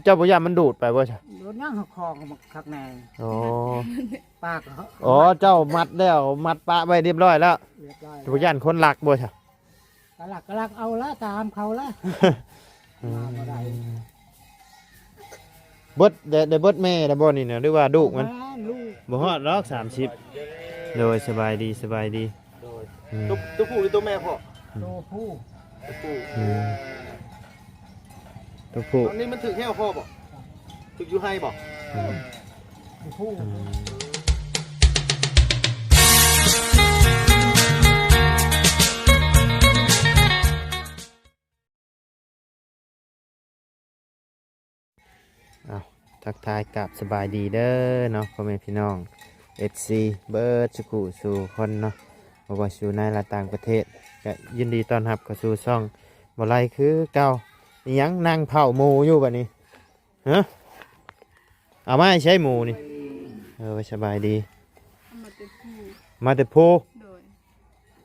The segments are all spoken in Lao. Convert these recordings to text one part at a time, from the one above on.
ເຈົ້າບໍ່ຢ້ານມັນດູດໄປບໍ່ຊະ? ໂດນຫຍັງ ເຮົາຄອງມັນຄັກແນ່. ອໍ ປາກ ອໍ ເຈົ້າມັດແລ້ວ ມັດປະໄວ້ຮຽບຮ້ອຍແລ້ວ ຮຽບຮ້ອຍ ບໍ່ຢ້ານຄົນລັກບໍ່ຊະ? ກະລັກ ກະລັກເອົາລະ ຕາມເຂົາລະ ມາບໍ່ໄດ້. ເບິດ ໄດ້ ໄດ້ເບິດແມ່ແລ້ວບໍ່ນີ້ນະ ຫຼືວ່າລູກມັນ? ບໍ່ແມ່ນລູກ ບໍ່ຮອດດອກສາມສິບ. ໂດຍ ສະບາຍດີ ສະບາຍດີ. ໂດຍ ອືມ ຕົວ ຕົວຜູ້ຫຼືຕົວແມ່ພໍ່? ຕົວຜູ້ ຕົວຜູ້. ອືມ ຕົວຜູ້. ຕອນນີ້ມັນຖືກແຮ້ວພໍ່ບໍ່? ຖືກຢູ່ໄຮ່ບໍ່? ອືມ ອືມ. ອ້າວ ທັກທາຍກາບສະບາຍດີເດີເນາະ ພໍ່ແມ່ພີ່ນ້ອງ ເອັຟຊີ ເບິດສູ່ຜູ້ສູ່ຄົນເນາະ ບໍ່ວ່າຢູ່ໃນ ແລະ ຕ່າງປະເທດ ກະຍິນດີຕ້ອນຮັບເຂົ້າສູ່ຊ່ອງບໍ່ໄລຄືເກົ່າ. ອີຫຍັງ ນັ່ງເຝົ້າໝູຢູ່ບັດນີ້? ຮະ ເອົາມາໃຫ້ໃຊ້ໝູນີ້? ເອີ ສະບາຍດີ. ເອົາມາແຕ່ພູ ມາແຕ່ພູ. ໂດຍ.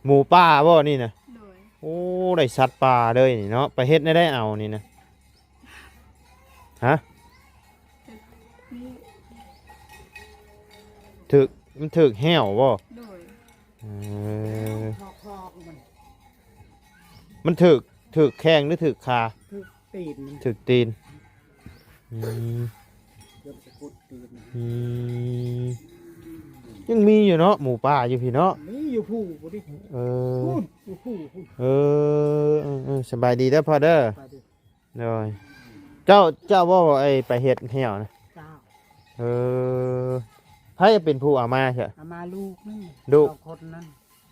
ໝູປ່າບໍ່ນີ້ນະ? ໂດຍ. ໂອ້ ໄດ້ສັດປ່າເລີຍນີ້ເນາະ ໄປເຮັດແນວໃດເອົານີ້ນະ? ຮະ? ຖືກ ມັນຖືກແຮ້ວບໍ່? ໂດຍ. ເອີ ມັນຖືກ ຖືກແຂ້ງຫຼືຖືກຂາ? ຖືກຕີນ ຖືກຕີນ. ອືມ ຈົນສະກຸດຕື່ມ. ອືມ ຍັງມີຢູ່ເນາະ ໝູປ່າຢູ່ພີ້ເນາະ? ມີຢູ່ພູພຸ້ນ. ເອີ ພຸ້ນ ຢູ່ພູພຸ້ນ. ເອີ ເອີ ເອີ ສະບາຍດີເດີພໍ່ເດີ. ສະບາຍດີ. ໂດຍ. ເຈົ້າ ເຈົ້າບໍ່ໄອ້ໄປເຮັດແຮ້ວນະ? ເຈົ້າ. ເອີ ໃຜເປັນຜູ້ເອົາມາຊະ? ເອົາມາລູກນັ້ນ ລູກສອງຄົນນັ້ນ.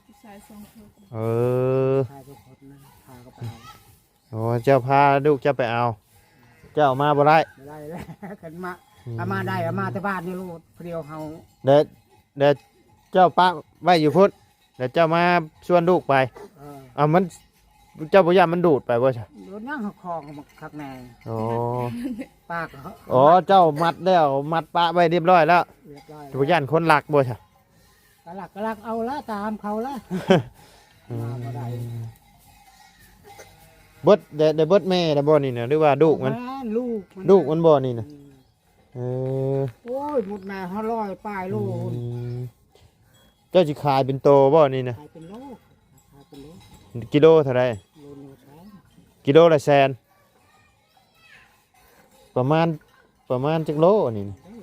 ຜູ້ຊາຍສອງຄົນ. ເອີ ຜູ້ຊາຍສອງຄົນນັ້ນ ພາກັນໄປເອົາ. ໂອ້ ເຈົ້າພາລູກເຈົ້າໄປເອົາ ເຈົ້າເອົາມາບໍ່ໄດ້? ບໍ່ໄດ້ແລ້ວ ຄັນມາ ອືມ ເອົາມາໄດ້ ເອົາມາແຕ່ບ້ານນີ້ໂລດ ຜູ້ດຽວເຮົາ. ແລ້ວ ແລ້ວເຈົ້າປະໄວ້ຢູ່ພຸ້ນ ແລ້ວເຈົ້າມາຊວນລູກໄປ? ເອີ ເອົາ ມັນ ເຈົ້າບໍ່ຢ້ານມັນດູດໄປບໍ່ຊະ? ໂດນຫຍັງ ເຮົາຄອງມັນຄັກແນ່. ອໍ ປາກ ອໍ ເຈົ້າມັດແລ້ວ ມັດປະໄວ້ຮຽບຮ້ອຍແລ້ວ ຮຽບຮ້ອຍແລ້ວ ບໍ່ຢ້ານຄົນລັກບໍ່ຊະ? ກະລັກ ກະລັກເອົາລະ ຕາມເຂົາລະ ອືມ ມາບໍ່ໄດ້. ເບິດ ໄດ້ ໄດ້ເບິດແມ່ແລ້ວບໍ່ນີ້ນະ ຫຼືວ່າລູກມັນ? ບໍ່ແມ່ນລູກມັນ ລູກມັນບໍ່ນີ້ນະ? ອືມ ເອີ ໂອ້ຍ ໝົດນາ ຫ້າຮ້ອຍປາຍໂລ. ອືມ ເຈົ້າຊິຂາຍເປັນໂຕບໍ່ນີ້ນະ? ຂາຍເປັນໂລ ຂາຍເປັນໂລ. ກິໂລເທົ່າໃດ? ໂລໜຶ່ງແສນ. ກິໂລລະແສນ. ປະມານ ປະມານຈັກໂລອັນນີ້? ເອີ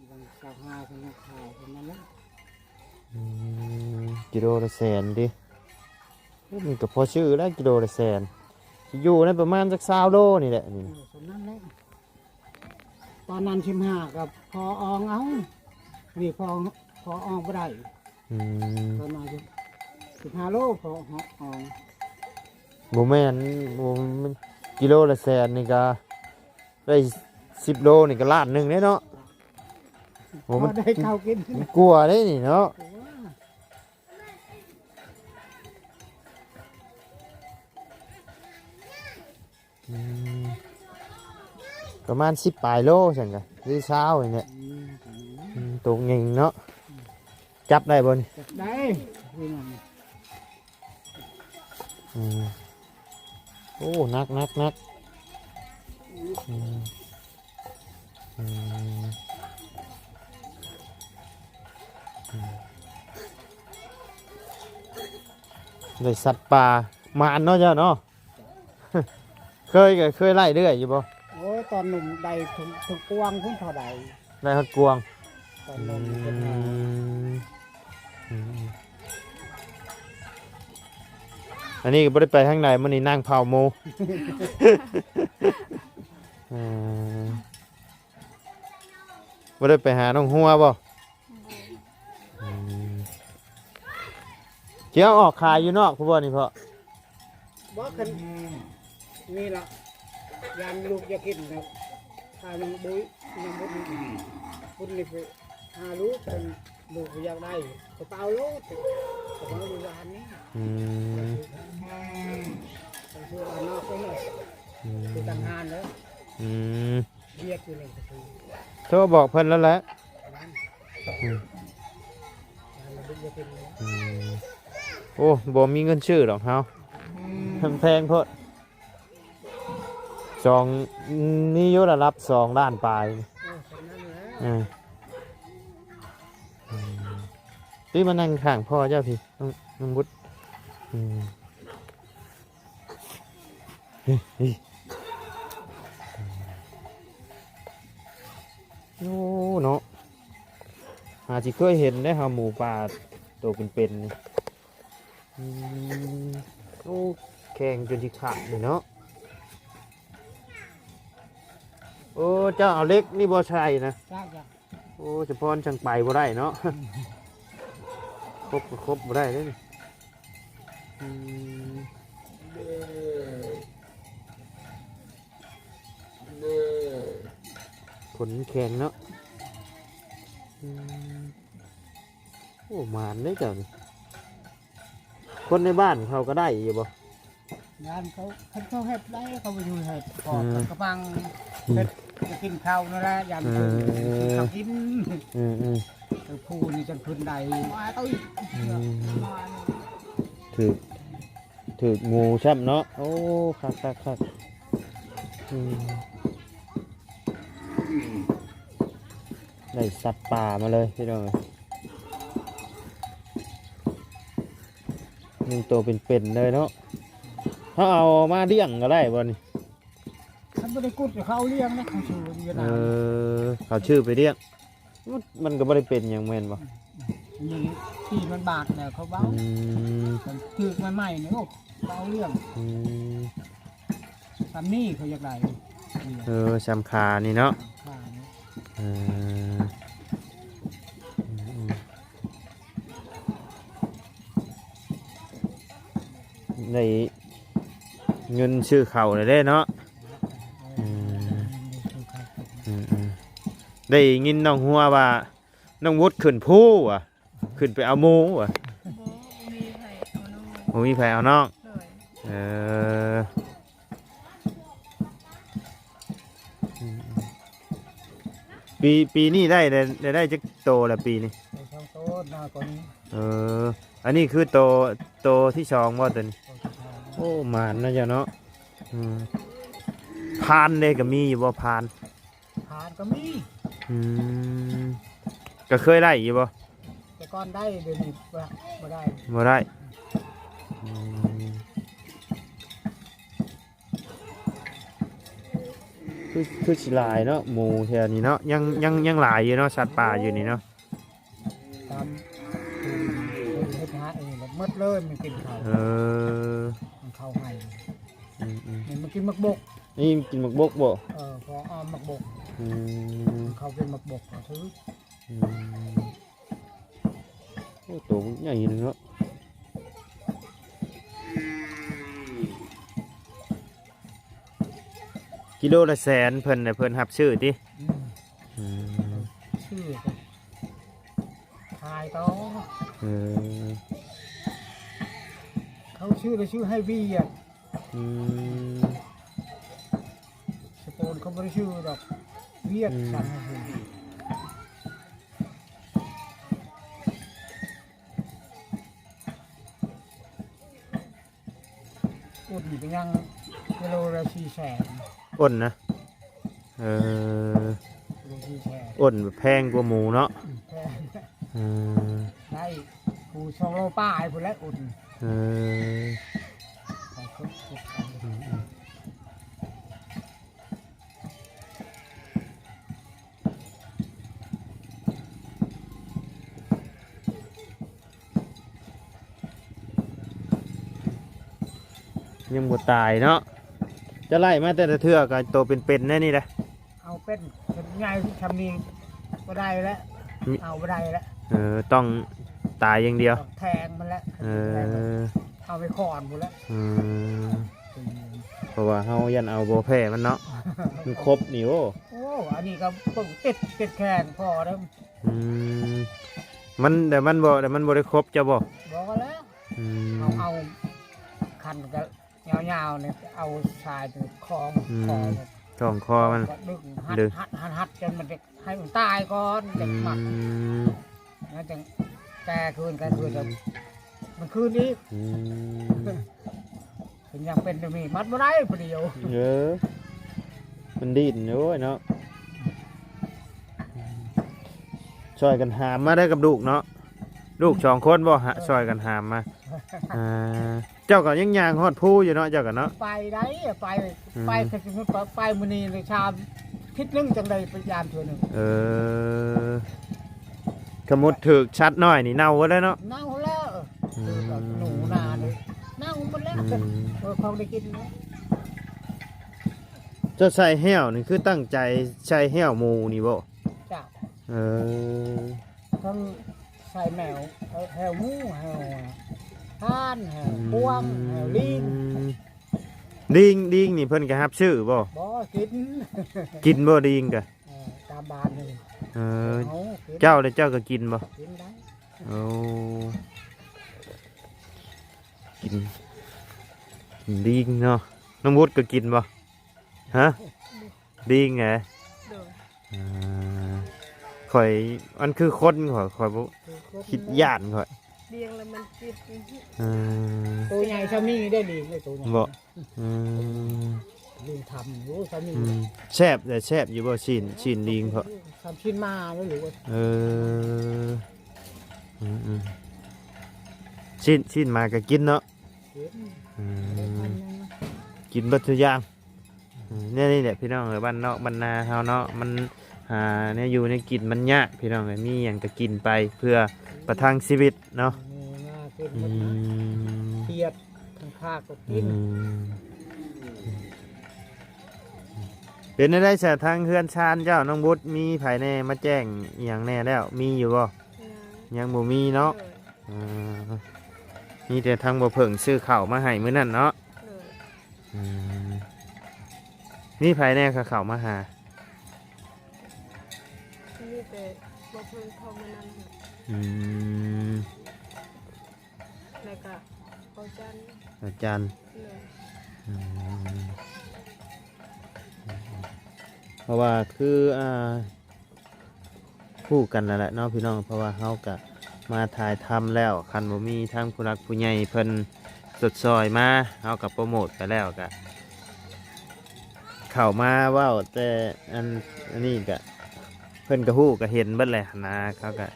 ບາງຊາວຫ້າເພິ່ນຍັງຂາຍເພິ່ນນັ້ນແຫຼະ. ອືມ ກິໂລລະແສນຕິ? ໂອ້ ມັນກໍພໍຊື້ແລ້ວ ກິໂລລະແສນ ຢູ່ໃນປະມານຈັກຊາວໂລນີ້ແຫຼະນີ້. ເອີ ສ່ຳນັ້ນແຫຼະ. ຕອນນັ້ນສິບຫ້າກໍພໍອອງເອົາ ນີ້ພໍ ພໍອອງບໍ່ໄດ້. ອືມ ຕອນນັ້ນສິບຫ້າໂລພໍອອງ. ບໍ່ແມ່ນ ບໍ່ ກິໂລລະແສນນີ້ກໍ ໄດ້ສິບໂລນີ້ກໍລ້ານໜຶ່ງເດ້ເນາະ. ໂອ້ ມັນ ພໍໄດ້ເຂົ້າກິນ ມັນກວ່າເດ້ນີ້ເນາະ. ໂອ້ ອືມ ປະມານສິບປາຍໂລຊັ້ນກະ ຫຼືຊາວນີ້ແຫຼະ. ອືມ ອືມ ໂຕໃຫຍ່ເນາະ. ອືມ ຈັບໄດ້ບໍ່ນີ້? ຈັບໄດ້. ອືມ ໂອ້ ໜັກ ໜັກ ໜັກ. ອືມ ອືມ ອືມ ໄດ້ສັດປ່າ ໝານເນາະເຈົ້າເນາະ. ເຄີຍ ເຄີຍໄລ່ເລື່ອຍຢູ່ບໍ່? ໂອ້ຍ ຕອນໜຸ່ມໄດ້ເຖິງ ເຖິງກວາງພຸ້ນ ພໍໄດ້ ໄດ້ຮອດກວາງ. ຕອນໜຸ່ມ ອືມ ເພິ່ນຫາ ອືມ ອັນນີ້ກໍບໍ່ໄດ້ໄປທາງໃດ ມື້ນີ້ນັ່ງເຝົ້າໝູ. ເອີ ບໍ່ໄດ້ໄປຫານ້ອງຫົວບໍ່? ບໍ່. ອືມ ຊິເອົາອອກຂາຍຢູ່ນອກພຸ້ນບໍ່ນີ້ພໍ່? ບໍ່ ຄັນນີ້ລະ ຢ້ານລູກຢາກກິນນະ ຖ້າຍັງບຸຍ ຍັງບຸຍ ບຸຍນີ້ໄປຫາລູກ ຄັນລູກຢາກໄດ້ ກໍເອົາໂລດ ກໍເອົາຢູ່ບ້ານນີ້. ອືມ ໄປຊື້ບ້ານນອກໄປເນາະ. ອືມ ຄືຕັ້ງຮ້ານເດີ. ອືມ ວຽກຢູ່ນີ້ກໍຄື ໂທບອກເພິ່ນແລ້ວແຫຼະ. ອືມ ອືມ ໂອ້ ບໍ່ມີເງິນຊື້ດອກເຮົາ ມັນແພງໂພດ. ສອງ ມີຢູ່ລະດັບສອງລ້ານປາຍ. ເອີ ເອີ ຕິມານັ່ງຂ້າງພໍ່ເຈົ້າພີ້ ນ້ອງ ນ້ອງບຸດ. ອືມ ເຮີ້ຍ ເຮີ້ຍ ໂອ້ ເນາະ ຫາຊິເຄີຍເຫັນໄດ໋ເຮົາ ໝູປ່າໂຕເປັນໆນີ້. ອືມ ໂອ້ ແຂງຈົນຊິຂາດນີ້ເນາະ. ໂອ້ ເຈົ້າເອົາເຫຼັກນີ້ບໍ່ໃສ່ນະ? ຈ້າ ໂອ້ ສະພອນຈັ່ງໄປບໍ່ໄດ້ເນາະ. ຄົບກໍຄົບບໍ່ໄດ້ເດ້ນີ້. ອືມ ຂົນແຂງເນາະ. ອືມ ໂອ້ ໝານເດ້ເຈົ້ານີ້. ຄົນໃນບ້ານເຂົາກໍໄດ້ຢູ່ບໍ່? ງານເຂົາ ຄັນເຂົາເຮັດໄດ້ ເຂົາໄປຢູ່ເຮັດ ອືມ ປອກກະປັງ ອືມ ເຮັດ ຈະກິນເຂົ້ານັ້ນແຫຼະ ຢາມ ເອີ ກິນເຂົ້າກິນ. ອືມໆ ເອີ ຜູ້ນີ້ຈັ່ງຂຶ້ນໄດ້ ອືມ ຖືກ ຖືກໝູຊ້ຳເນາະ. ໂອ້ ຄັກໆໆ ອືມ ໄດ້ສັດປ່າມາເລີຍພີ່ນ້ອງເອີຍ. ໜຶ່ງໂຕເປັນໆເລີຍເນາະ. ເຮົາເອົາມາລ້ຽງກໍໄດ້ບໍ່ນີ້? ຄັນບໍ່ໄດ້ກຸດ ເຂົາເອົາລ້ຽງນະ ເຂົາຊື້ຢູ່ຫວຽດນາມ. ເອີ ເຂົາຊື້ໄປລ້ຽງ ມັນ ມັນກໍບໍ່ໄດ້ເປັນຫຍັງແມ່ນບໍ່? ອືມ ມັນຕີມັນບາດແລ້ວເຂົາເວົ້າ. ອືມ ມັນຖືກໃໝ່ໆນີ້ ໂອ້ ເຂົາເອົາລ້ຽງ. ອືມ ສ່ຳນີ້ເຂົາຢາກໄດ້. ເອີ ສ່ຳຂານີ້ເນາະ ຂານີ້. ເອີ ອືມໆ ໄດ້ເງິນຊື້ເຂົ້າແລ້ວເດ້ເນາະ. ອືມ ອືມໆ ໄດ້ຍິນນ້ອງຫົວວ່າ ນ້ອງວຸດຂຶ້ນພູວ່າ ຂຶ້ນໄປເອົາໝູວ່າ. ບໍ່ ບໍ່ມີໃຜເອົານ້ອງ ບໍ່ມີໃຜເອົານ້ອງ. ໂດຍ ເອີ ອືມ ປີ ປີນີ້ໄດ້ ໄດ້ ໄດ້ ໄດ້ຈັກໂຕລະປີນີ້? ໄດ້ສອງໂຕ ໜ້າກວ່ານີ້. ເອີ ອັນນີ້ຄືໂຕ ໂຕທີສອງບໍ່ໂຕນີ້? ໂຕທີສອງ. ໂອ້ ໝານເນາະເຈົ້າເນາະ. ອືມ ພານເດ້ ກໍມີຢູ່ບໍ່ພານ? ພານກໍມີ. ອືມ ກໍເຄີຍໄດ້ຢູ່ບໍ່? ແຕ່ກ່ອນໄດ້ ດຽວນີ້ບໍ່ ບໍ່ໄດ້ ບໍ່ໄດ້. ອືມ ຄື ຄືຊິຫຼາຍເນາະ ໝູແຖວນີ້ເນາະ ຍັງ ຍັງ ຍັງຫຼາຍຢູ່ເນາະ ສັດປ່າຢູ່ນີ້ເນາະ. ຕາມເຮັດຫາເອງໝົດເລີຍ ມັນກິນເຂົ້າ. ເອີ ມັນເຂົ້າໃຫ້. ອືມໆ ນີ້ມັນກິນໝາກບົກ ນີ້ກິນໝາກບົກບໍ່? ເອີ ພໍອ້ອມໝາກບົກ. ອືມ ເຂົາກິນໝາກບົກກໍຖືກ. ອືມ ໂອ້ ໂຕບັກໃຫຍ່ເນາະ. ກິໂລລະແສນ ເພິ່ນນະ ເພິ່ນຮັບຊື້ຕິ? ອືມ ອືມ ຊື້ກໍຂາຍຕໍ່. ເອີ ເຂົາຊື້ລະຊື້ໃຫ້ວຽດ. ອືມ ສະໂປນເຂົາບໍ່ໄດ້ຊື້ດອກ ວຽດ. ອືມ ສັ່ງໃຫ້ຊື້. ອຸ່ນກໍຍັງກິໂລລະສີ່ແສນ. ອຸ່ນນະ? ເອີ ກິໂລສີ່ແສນ. ອຸ່ນແພງກວ່າໝູເນາະ? ອືມ ແພງ. ເອີ ໄດ້ຜູ້ສອງໂລປາຍພຸ້ນແຫຼະອຸ່ນ. ເອີ ໄປຄົບ ຄົບກັນ. ອືມໆ ຍັງບໍ່ຕາຍເນາະ. ຈະໄລ່ມາແຕ່ລະເທື່ອກໍໂຕເປັນໆແນວນີ້ແຫຼະ. ເອົາເປັນ ໃຫຍ່ຊ່ຳນີ້ບໍ່ໄດ້ແລ້ວ ມີ ເອົາບໍ່ໄດ້ແລ້ວ. ເອີ ຕ້ອງຕາຍຢ່າງດຽວ ຕ້ອງແທງມັນແຫຼະ. ເອີ ເອົາໄປຄ້ອນພຸ້ນແຫຼະ. ອືມ ເພາະວ່າເຮົາຢ້ານເອົາບໍ່ແພ້ມັນເນາະ. ມັນຄົບນີ້ ໂອ້ ໂອ້ ອັນນີ້ກໍເບິ່ງຕິດ ຕິດແຂງພໍເດີ້. ອືມ ມັນ ແຕ່ມັນບໍ່ ແຕ່ມັນບໍ່ໄດ້ຄົບເຈົ້າບໍ່? ບໍ່ແລ້ວ. ອືມ ເອົາ ເອົາຄັນກໍຍາວໆນີ້ ເອົາສາຍໄປຄ່ອງ ອືມ ຄໍ ຄ່ອງຄໍມັນ ກໍດຶງ ຮັດ ດຶງ ຮັດ ຮັດ ຮັດ ຈົນມັນຈະໃຫ້ມັນຕາຍກ່ອນ ອືມ ຈັ່ງມັດ ແລ້ວຈັ່ງແກ່ຄືນ ແກ່ຄືນ ອືມ ມັນຄືນອີກ. ອືມ ເພິ່ນຍັງເປັນຢູ່ນີ້ ມັດບໍ່ໄດ້ຜູ້ດຽວ. ເອີ ມັນດີ້ນ ໂອ້ຍເນາະ. ຊ່ອຍກັນຫາມມາໄດ້ກັບລູກເນາະ. ລູກສອງຄົນບໍ່ ຫະ ຊ່ອຍກັນຫາມມາ. ອ່າ ເຈົ້າກໍຍັງຍ່າງຮອດພູຢູ່ເນາະ ເຈົ້າກໍເນາະ. ໄປໄດ້ ໄປ ອືມ ໄປ ຄັນສົມມຸດໄປມື້ນີ້ນີ້ຊາມທິດໜຶ່ງ ຈັ່ງໄດ້ໄປຢາມເທື່ອໜຶ່ງ. ເອີ ສົມມຸດຖືກສັດນ້ອຍນີ້ເນົ່າເບິດແລ້ວເນາະ. ເນົ່າແລ້ວ. ອືມ ຖືກໜູນານີ້ເນົ່າໝົດແລ້ວ. ອືມ ເອີ ຂອງໄດ້ກິນແລ້ວ. ເຈົ້າໃສ່ແຫ້ວນີ້ ຄືຕັ້ງໃຈໃສ່ແຫ້ວໝູນີ້ບໍ່? ເຈົ້າ. ເອີ ທັງໃສ່ແມວ ເອີ ແຫ້ວໝູ ແຫ້ວຫ່ານ ແຫ້ວ ອືມ ກວາງ ແຫ້ວລີງ. ລີງ ລີງນີ້ເພິ່ນກໍຮັບຊື້ບໍ່? ບໍ່ ກິນ ກິນບໍ່ລີງກະ? ເອີ ຕາມບ້ານນີ້. ເອີ ເອົາ ເຈົ້າແລ້ວເຈົ້າກໍກິນບໍ່? ກິນໄດ້. ໂອ້ ກິນ ກິນລີງເນາະ. ນ້ອງວຸດກໍກິນບໍ່? ຮະ? ລີງແຫຼະ. ໂດຍ. ອ່າ ຂ້ອຍ ມັນຄືຄົນ ຂ້ອຍ ຂ້ອຍບໍ່ ຄືຄົນ ຄິດຢ້ານຂ້ອຍ. ລ້ຽງແລ້ວມັນຕິດ. ເອີ ໂຕໃຫຍ່ຊ່ຳນີ້ໄດ້ລີງເດ້ ໂຕໃຫຍ່. ບໍ່? ອືມ ລີງທຳ ໂອ້ ຊ່ຳນີ້. ອືມ ແຊບ ແຊບຢູ່ບໍ່ ຊີ້ນ ຊີ້ນລີງເພາະ ຊ່ຳຊີ້ນໝາເນາະ ຫຼືວ່າ. ເອີ ອືມໆ ຊີ້ນ ຊີ້ນໝາກໍກິນເນາະ. ກິນ ອືມ ກິນເບິດທຸກຢ່າງ. ອືມ ແນວນີ້ແຫຼະພີ່ນ້ອງເອີຍ ບ້ານນອກບ້ານນາເຮົາເນາະ ມັນຫາແນວຢູ່ແນວກິນມັນຍາກພີ່ນ້ອງເອີຍ ມີຫຍັງກໍກິນໄປເພື່ອປະທັງຊີວິດເນາະ. ອືມ ອືມ ຄຽດ ທັງຄາກໍກິນ. ອືມ ເປັນແນວໃດຊະ ທາງເຮືອນຊານເຈົ້າ ນ້ອງບຸດ ມີໃຜແດ່ມາແຈ້ງອີ່ຫຍັງແດ່ແລ້ວ ມີຢູ່ບໍ່? ຍັງ ຍັງບໍ່ມີເນາະ. ໂດຍ. ອ່າ ມີແຕ່ທາງບໍ່ເຜິ້ງຊື້ເຂົ້າມາໃຫ້ມື້ນັ້ນເນາະ. ໂດຍ. ອືມ ມີໃຜແດ່ເຂົາເຂົ້າມາຫາ? ມີແຕ່ບໍ່ເພິ່ງເຂົ້າມານຳ. ອືມ ແລ້ວກະເຂົາຈັນ ເຂົາຈັນ. ໂດຍ. ອືມ ເພາະວ່າຄື ອ່າ ຮູ້ກັນນັ້ນແຫຼະເນາະພີ່ນ້ອງ ເພາະວ່າເຮົາກະມາຖ່າຍທຳແລ້ວ ຄັນບໍ່ມີທາງຜູ້ຫຼັກຜູ້ໃຫຍ່ເພິ່ນຊົດຊ່ອຍມາ ເຮົາກະໂປຣໂມດໄປແລ້ວ ກະເຂົ້າມາເວົ້າແຕ່ອັນ ອັນນີ້ກະ ເພິ່ນກະຮູ້ກະເຫັນເບິດແຫຼະຫັ້ນນາ ເຂົາກະ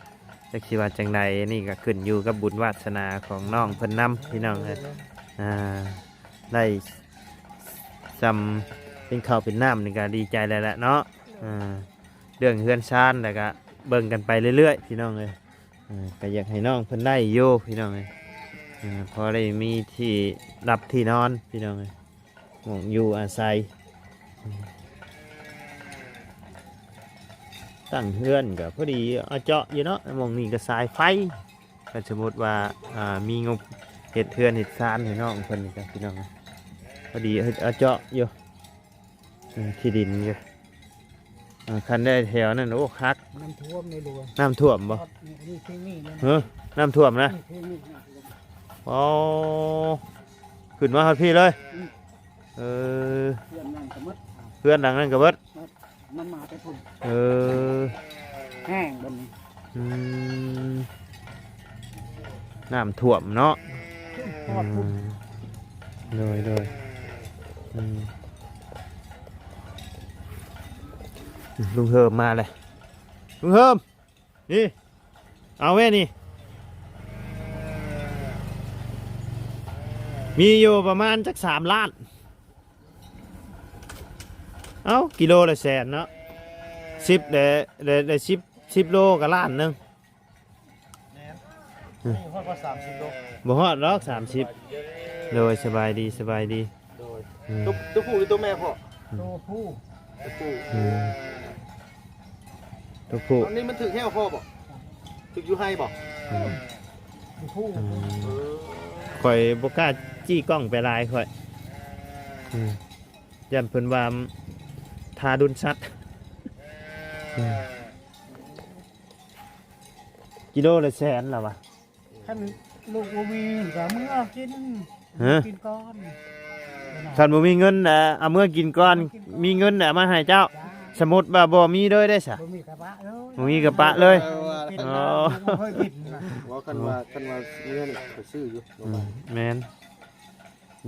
ຈັກຊິວ່າຈັ່ງໃດ ອັນນີ້ກະຂຶ້ນຢູ່ກັບບຸນວາດສະໜາຂອງນ້ອງເພິ່ນນຳ ພີ່ນ້ອງເອີຍ. ອ່າ ໄດ້ຊ່ຳເປັນເຂົ້າເປັນນ້ຳນີ້ກະດີໃຈແລ້ວແຫຼະເນາະ. ໂດຍ. ອ່າ ເລື່ອງເຮືອນຊານ ແລ້ວກະເບິ່ງກັນໄປເລື້ອຍໆ ພີ່ນ້ອງເອີຍ. ອ່າ ກະຢາກໃຫ້ນ້ອງເພິ່ນໄດ້ຢູ່ ພີ່ນ້ອງເອີຍ. ອ່າ ພໍໄດ້ມີທີ່ຫຼັບທີ່ນອນ ພີ່ນ້ອງເອີຍ ໝ່ອງຢູ່ອາໄສ. ຕັ້ງເຮືອນກະພໍດີອາເຈາະຢູ່ເນາະ ໝ່ອງນີ້ກະສາຍໄຟ. ຄັນສົມມຸດວ່າ ອ່າ ມີງົບເຮັດເຮືອນເຮັດຊານໃຫ້ນ້ອງເພິ່ນນີ້ກະ ພີ່ນ້ອງເອີຍ ພໍດີເຮັດອາເຈາະຢູ່. ອືມ ທີ່ດິນຢູ່. ອ່າ ຄັນໄດ້ແຖວນັ້ນ ໂອ້ ຄັກ. ນ້ຳຖ້ວມໃນຫຼວງ. ນ້ຳຖ້ວມບໍ່? ຮອດນີ້ ອັນນີ້ເພງນີ້ນະ. ເອີ ນ້ຳຖ້ວມນະ? ນີ້ເພງນີ້ ນ້ຳຖ້ວມ. ອໍ ຂຶ້ນມາຮອດພີ້ເລີຍ. ອືມ ເອີ ເຮືອນນັ້ນກໍໝົດ ເຮືອນຫຼັງນັ້ນກໍເບິດ. ມັນມາແຕ່ພຸ້ນ. ເອີ ແຫ້ງບັດນີ້. ອືມ ນ້ຳຖ້ວມເນາະ. ຮອດພຸ້ນ. ອືມ ໂດຍ ໂດຍ. ອືມ ລຸງເຮີມມາເລີຍ ລຸງເຮີມ ນີ້ ເອົາແມ່ນີ້ ມີຢູ່ປະມານຈັກສາມລ້ານ. ເອົ້າ ກິໂລລະແສນເນາະ ສິບ ໄດ້ ໄດ້ ໄດ້ສິບ ສິບໂລກໍລ້ານໜຶ່ງ. ແມ່ນ ອືມ ນີ້ຮອດວ່າສາມສິບໂລ. ບໍ່ຮອດດອກສາມສິບ. ໂດຍ ສະບາຍດີ ສະບາຍດີ. ໂດຍ. ອືມ ຕົວ ຕົວຜູ້ຫຼືຕົວແມ່ພໍ່? ຕົວຜູ້. ຕົວຜູ້. ອືມ ຕົວຜູ້. ອັນນີ້ມັນຖືກແຫ້ວພໍ່ບໍ່? ຖືກຢູ່ໄຮ່ບໍ່? ອືມ ຕົວຜູ້. ອືມ ເອີ ຂ້ອຍບໍ່ກ້າຈີ້ກ້ອງໄປຫຼາຍຂ້ອຍ. ອືມ ຢ້ານເພິ່ນວ່າທາດຸນສັດ. ອືມ ກິໂລລະແສນລະວະ. ຄັນລູກບໍ່ມີກໍເມືອກິນ. ຮະ? ກິນກ່ອນ. ຄັນບໍ່ມີເງິນນະ ເອົາເມືອກິນກ່ອນ. ເອົາເມືອກິນກ່ອນ. ມີເງິນນະ ເອົາມາໃຫ້ເຈົ້າ. ຈ້າ. ສົມມຸດວ່າບໍ່ມີເລີຍເດ້ຊະ? ບໍ່ມີກໍປະເລີຍ. ບໍ່ມີກໍປະເລີຍ. ເອີ ກິນ ອໍ ບໍ່ເຄີຍກິນນະ. ບໍ່ ຄັນວ່າ ຄັນວ່າເມືອນີ້ຂ້ອຍຊື້ຢູ່. ອືມ ແມ່ນ.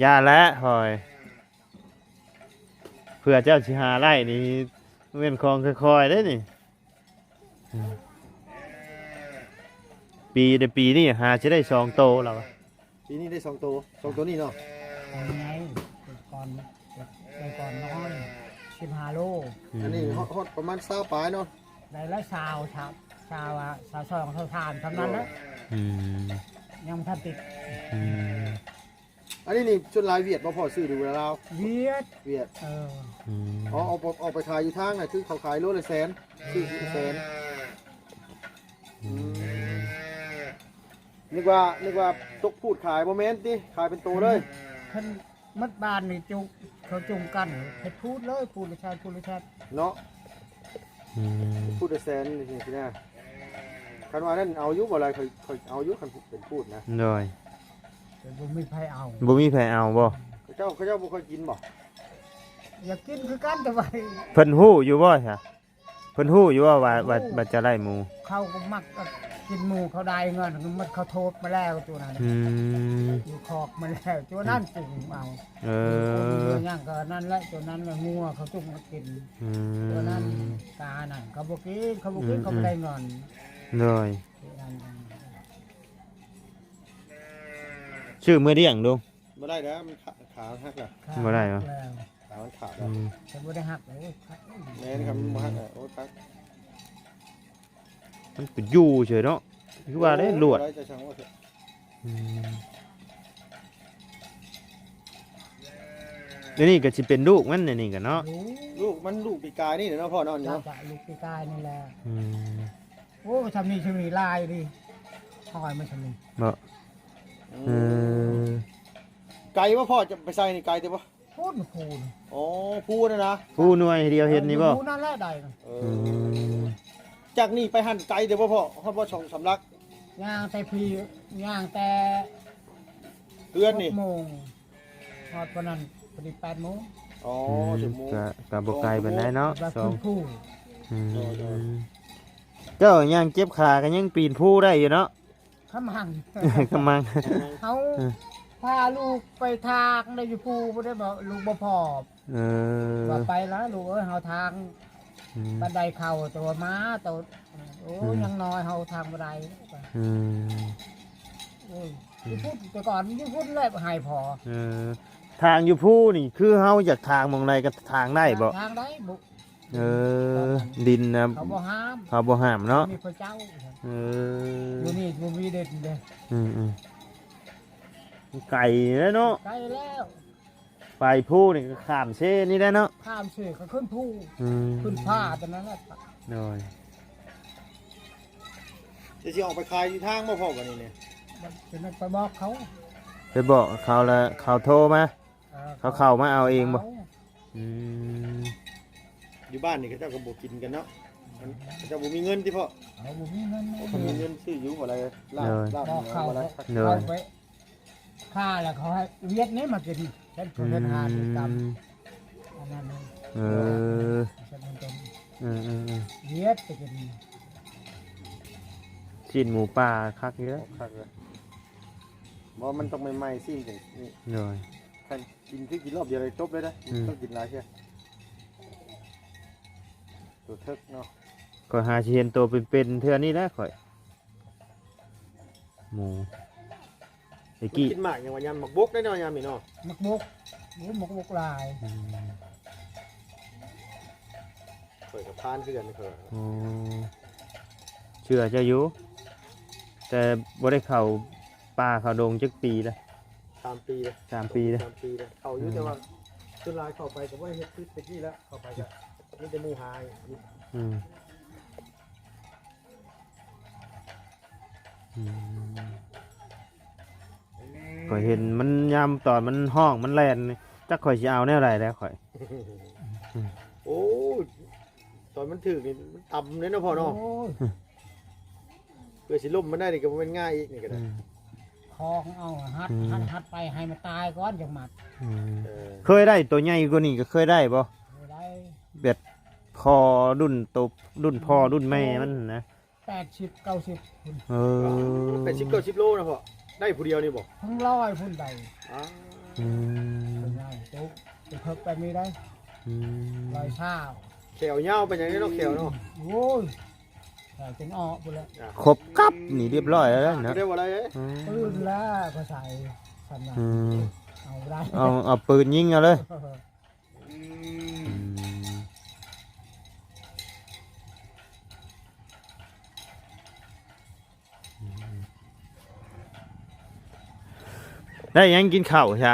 ຢ່າແຫຼະ ຂ້ອຍ ພື່ອເຈົ້າຊິຫາໄດ້ນີ້ ແມ່ນຂອງຄ່ອຍໆເດ້ນີ້. ອືມ ປີໃນປີນີ້ຫາຊິໄດ້ສອງໂຕແລ້ວວະ. ປີນີ້ໄດ້ສອງໂຕ ສອງໂຕນີ້ເນາະ. ເອົາໄງ ເກີດກ່ອນ ເກີດກ່ອນນ້ອຍ ສິບຫ້າໂລ. ອືມ ອັນນີ້ຮອດ ຮອດປະມານຊາວປາຍເນາະ. ໄດ້ລະຊາວ ຊາວ ຊາວ ຊາວສອງ ຊາວສາມ ສ່ຳນັ້ນແຫຼະ. ອືມ ຍັງບໍ່ທັນຕິດ. ອືມ ອັນນີ້ນີ້ສ່ວນຫຼາຍຫວຽດບໍ່ພໍ່ ຊື້ ຫຼືວ່າລາວ? ຫວຽດ. ຫວຽດ. ເອີ ອືມ ເອົາ ເອົາ ເອົາໄປຂາຍຢູ່ທາງນະ ຄືເຂົາຂາຍໂລລະແສນ ຊື້ແສນ. ອືມ ອືມ ນຶກວ່າ ນຶກວ່າຕົກພູດຂາຍ ບໍ່ແມ່ນຕິ ຂາຍເປັນໂຕເລີຍ. ຄັນໝົດບ້ານນີ້ຈຸ ເຂົາຈຸ່ມກັນເຮັດພູດເລີຍ ພູດລະແສນ ພູດລະແສນເນາະ. ອືມ ພູດລະແສນຈັ່ງຊີ້ນະ. ຄັນວ່ານັ້ນເອົາຢູ່ບໍ່ລະ ຂ້ອຍ ຂ້ອຍເອົາຢູ່ ຄັນເປັນພູດນະ. ໂດຍ ແຕ່ບໍ່ມີໃຜເອົາ. ບໍ່ມີໃຜເອົາບໍ່? ເຂົາເຈົ້າ ເຂົາເຈົ້າບໍ່ຄ່ອຍກິນບໍ່? ຢາກກິນຄືກັນ ແຕ່ວ່າ ເພິ່ນຮູ້ຢູ່ບໍ່ຊະ? ເພິ່ນຮູ້ຢູ່ວ່າ ວ່າ ວ່າ ວ່າຈະໄລ່ໝູ? ເຂົາກໍມັກກິນໝູ ເຂົາໄດ້ເງິນ ມັນເຂົາໂທດມາແລ້ວໂຕນັ້ນ. ອືມ ຢູ່ຄອກມາແລ້ວ ໂຕນັ້ນ ອືມ ຈຸ່ມເອົາ. ເອີ ຫຍັງກໍນັ້ນແຫຼະ ໂຕນັ້ນແຫຼະ ງົວເຂົາຈຸ່ມມາກິນ. ອືມ ໂຕນັ້ນການັ້ນ ເຂົາບໍ່ກິນ ເຂົາບໍ່ກິນ ອືມ ເຂົາບໍ່ໄດ້ເງິນ. ໂດຍ ໂຕນັ້ນ ຊື້ເມືອລ້ຽງດູ. ບໍ່ໄດ້ແລ້ວ ມັນຂາ ຂາມັນຫັກແລ້ວ. ຂາມັນຫັກແລ້ວ ຂາມັນຂາດແລ້ວ. ອືມ ແຕ່ບໍ່ໄດ້ຫັກເລີຍ. ແມ່ນ ຄັນມັນບໍ່ຫັກ ໂອ້ຍ ຄັກ ມັນໄປຢູ່ເສີຍເນາະ ຄືວ່າເດ້ ໂອ້ຍ ລວດ ບໍ່ໄດ້ ຈະຊ່າງວ່າເຖາະ. ອືມ ດຽວນີ້ກໍຊິເປັນລູກມັນ ດຽວນີ້ກໍເນາະ. ລູກ ລູກມັນ ລູກປີກາຍນີ້ແຫຼະເນາະພໍ່ເນາະ. ຈ້ະ ລູກປີກາຍນີ້ແຫຼະ. ອືມ ໂອ້ ຊ່ຳນີ້ ຊ່ຳນີ້ຫຼາຍດີ ຫ້ອຍມັນຊ່ຳນີ້. ບໍ່ ອືມ ເອີ ໄກບໍ່ພໍ່ ຈະໄປໃສ່ນີ້ ໄກເຕີບບໍ່? ພຸ້ນ ພູນ ອໍ ພູນັ້ນນະ ພູໜ່ວຍດຽວເຫັນນີ້ບໍ່? ເອີ ພູນັ້ນແຫຼະໄດ້. ເອີ ອືມ ຈາກນີ້ໄປຫັ້ນໄກເຕີບບໍ່ພໍ່? ຮອດບໍ່ ສອງສາມຫຼັກ? ຍ່າງແຕ່ພີ ຍ່າງແຕ່ເຮືອນນີ້ ຫົກໂມງ ຮອດປານນັ້ນພໍດີແປດໂມງ. ອໍ ອືມ ສິບໂມງ ກະ ກະບໍ່ໄກປານໃດເນາະ ສອງ ອືມ ໂດຍ ໂດຍ ເຈົ້າຍ່າງເຈັບຂາກໍຍັງປີນພູໄດ້ຢູ່ເນາະ. ຂະມັງ ຂະມັງ ເຮົາ ເອີ ພາລູກໄປທາງໄດ້ຢູ່ພູບໍ່ໄດ້ບໍ່ ລູກບໍ່ພ້ອມ. ເອີ ວ່າໄປລະລູກເອີຍ ເຮົາທາງ ອືມ ປານໃດເຂົ້າ ແຕ່ວ່າມາໂຕ ໂອ້ຍ ອືມ ຍັງນ້ອຍ ເຮົາທາງບໍ່ໄດ້. ອືມ ໂອ້ຍ ອືມ ຢູ່ພຸ້ນ ແຕ່ກ່ອນຢູ່ພຸ້ນແຫຼະ ໃຫ້ພໍ. ເອີ ທາງຢູ່ພູນີ້ ຄືເຮົາຢາກທາງໝ່ອງໃດກໍທາງໄດ້ບໍ່? ທາງໄດ້ບໍ່? ເອີ ດິນນະ ເຂົາບໍ່ຫ້າມ ເຂົາບໍ່ຫ້າມເນາະ. ມີພະເຈົ້າ. ເອີ ຢູ່ນີ້ບໍ່ມີເດັດເດ້. ອືມໆ ໄກແລ້ວເນາະ ໄກແລ້ວ. ໄປພູນີ້ກໍຂ້າມເຊນີ້ແຫຼະເນາະ ຂ້າມເຊກໍຂຶ້ນພູ. ອືມ ຂຶ້ນຜາຕົວນັ້ນແຫຼະ. ໂດຍ ຈະຊິອອກໄປຂາຍຢູ່ທາງບໍ່ພໍ່ ບັດນີ້ນີ້? ຈະໄປບອກເຂົາ ໄປບອກເຂົາ ແລ້ວເຂົາໂທມາ. ເອີ ເຂົາເຂົ້າມາເອົາເອງບໍ່? ເຂົາ ອືມ ຢູ່ບ້ານນີ້ເຂົາເຈົ້າກໍບໍ່ກິນກັນເນາະ ເຂົາເຈົ້າບໍ່ມີເງິນຕິພໍ່? ເຂົາບໍ່ມີເງິນ. ໂອ້ ເຂົາມີເງິນຊື້ຢູ່ບໍ່ໄດ້ ລາບ ໂດຍ ລາບ ບອກເຂົາ ບໍ່ໄດ້. ໂດຍ ເຂົາໄປຂ້າແລ້ວເຂົາໃຫ້ຫວຽດນີ້ມາກິນ ເຮັດ ອືມ ເຮັດຫາກິນຕຳ ອັນນັ້ນ. ເອີ ເອີໆໆ ຫວຽດໄປກິນ ຊີ້ນໝູປ່າຄັກຢູ່ເດີ ຄັກເລີຍ. ບໍ່ ມັນຕ້ອງໃໝ່ໆ ຊີ້ນຈັ່ງນີ້. ໂດຍ ຄັນ ກິນຄືກິນລອບດຽວເລີຍຈົບເລີຍນະ. ອືມ ຕ້ອງກິນຫຼາຍເທື່ອ ໂຕເຖິກເນາະ. ຂ້ອຍຫາຊິເຫັນໂຕເປັນໆເທື່ອນີ້ແຫຼະຂ້ອຍ ໝູ ແຕ່ກີ້ ມັນກິນໝາກຫຍັງວະ ຍາມໝາກບົກໄດ໋ເນາະ ຍາມນີ້ເນາະ. ໝາກບົກ ໂອ້ ໝາກບົກຫຼາຍ. ອືມ ຂ້ອຍກໍຜ່ານຄືກັນຂ້ອຍ. ໂອ້ ເຊື່ອເຈົ້າຢູ່ ແຕ່ບໍ່ໄດ້ເຂົ້າປ່າເຂົ້າດົງຈັກປີລະ. ສາມປີລະ ສາມປີລະ ສາມປີລະ ເຂົ້າຢູ່. ອືມ ແຕ່ວ່າສ່ວນຫຼາຍເຂົ້າໄປກໍບໍ່ໄດ້ເຮັດຄືແຕ່ກີ້ລະ ເຂົ້າໄປກໍມີແຕ່ໝູຫາ. ອືມ ອືມ ຂ້ອຍເຫັນມັນຍາມຕອນມັນຮ້ອງມັນແລ່ນນີ້ ຈັກຂ້ອຍຊິເອົາແນວໃດແລ້ວຂ້ອຍ. ໂອ້ຍ ຕອນມັນຖືກນີ້ມັນຕ່ຳເດ້ເນາະພໍ່ເນາະ. ໂອ້ຍ ເພື່ອຊິລົ້ມມັນໄດ້ນີ້ກໍບໍ່ແມ່ນງ່າຍອີກນີ້ກໍໄດ້. ອືມ ຄອງເອົາ ຫັດ ອືມ ຫັດ ຫັດໄປໃຫ້ມັນຕາຍກ່ອນຈັ່ງມັດ. ອືມ ເອີ ເຄີຍໄດ້ໂຕໃຫຍ່ກວ່ານີ້ກໍເຄີຍໄດ້ບໍ່? ເຄີຍໄດ້ ແບບພໍ່ລຸ້ນໂຕ ລຸ້ນພໍ່ລຸ້ນແມ່ມັນນະ. ແປດສິບເກົ້າສິບພຸ້ນ. ເອີ ແປດສິບເກົ້າສິບໂລນະພໍ່ ໄດ້ຜູ້ດຽວນີ້ບໍ່? ທັງຮ້ອຍພຸ້ນໄດ້. ອືມ ໂຕໃຫຍ່ ໂຕ ໂຕເຖິກແບບນີ້ໄດ້. ອືມ ຮ້ອຍຊາວ ແຂວຍາວປານຫຍັງເນາະ ແຂວເນາະ ໂອ້ຍ ແຂວຈົນອອກພຸ້ນແຫຼະ ຄົບກັບນີ້ຮຽບຮ້ອຍແລ້ວເນາະ ໄດ້ບໍ່ໄດ້ເດ້ ອືມ ປືນແລ້ວກໍໃສ່ສ່ຳນັ້ນ ອືມ ເອົາບໍ່ໄດ້ ເອົາ ເອົາປືນຍິງເອົາເລີຍ ອືມ ອືມ ໄດ້ຫຍັງກິນເຂົ້າຊະ? ໜໍ່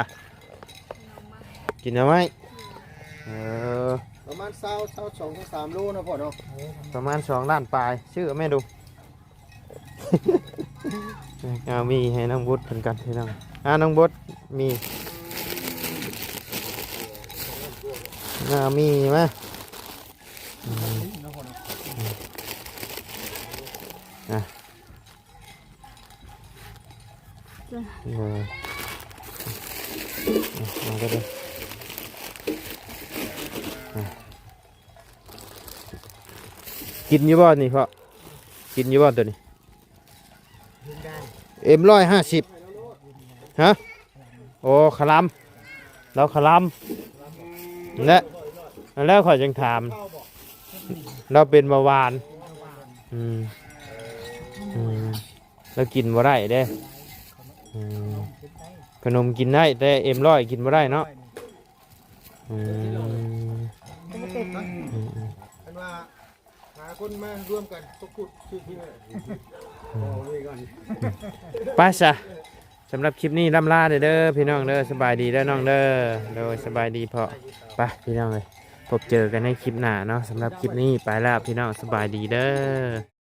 ໄມ້ ກິນໜໍ່ໄມ້ ເອີ ປະມານຊາວ ຊາວສອງ ຊາວສາມໂລເນາະພໍ່ເນາະ ປະມານສອງລ້ານປາຍ ຊື້ເອົາແມ່ດູ ເອົາມີໃຫ້ນ້ອງບຸດເພິ່ນກັນພີ່ນ້ອງ ອ່າ ນ້ອງບົດ ມີ ເອົາມີມາ ອືມ ອ່ະ ເອີ ເອົາ ເອົາໄປເດີ ອ່ະ ກິນຢູ່ບໍ່ນີ້ພໍ່? ກິນຢູ່ບໍ່ໂຕນີ້? ເອັມຮ້ອຍຫ້າສິບ ຮະ? ໂອ້ ຄະລຳ ລາວຄະລຳ ແລະ ແລ້ວຂ້ອຍຈັ່ງຖາມ ລາວເປັນເບົາຫວານ ອືມ ອືມ ລາວກິນບໍ່ໄດ້ເດ້ ອືມ ຂະໜົມກິນໄດ້ ແຕ່ເອັມຮ້ອຍກິນບໍ່ໄດ້ເນາະ ອືມ ອືມ ອັນວ່າ ຫາຄົນມາລວມກັນ ພວກພຸດຊື່ທີ່ ໄປຊະ ສຳລັບຄລິບນີ້ລ່ຳລາເດີພີ່ນ້ອງເດີ ສະບາຍດີເດີນ້ອງເດີ ໂດຍ ສະບາຍດີພໍ່ ໄປພີ່ນ້ອງເອີຍ ພົບເຈີກັນໃນຄລິບໜ້າເນາະ ສຳລັບຄລິບນີ້ໄປແລ້ວພີ່ນ້ອງ ສະບາຍດີເດີ.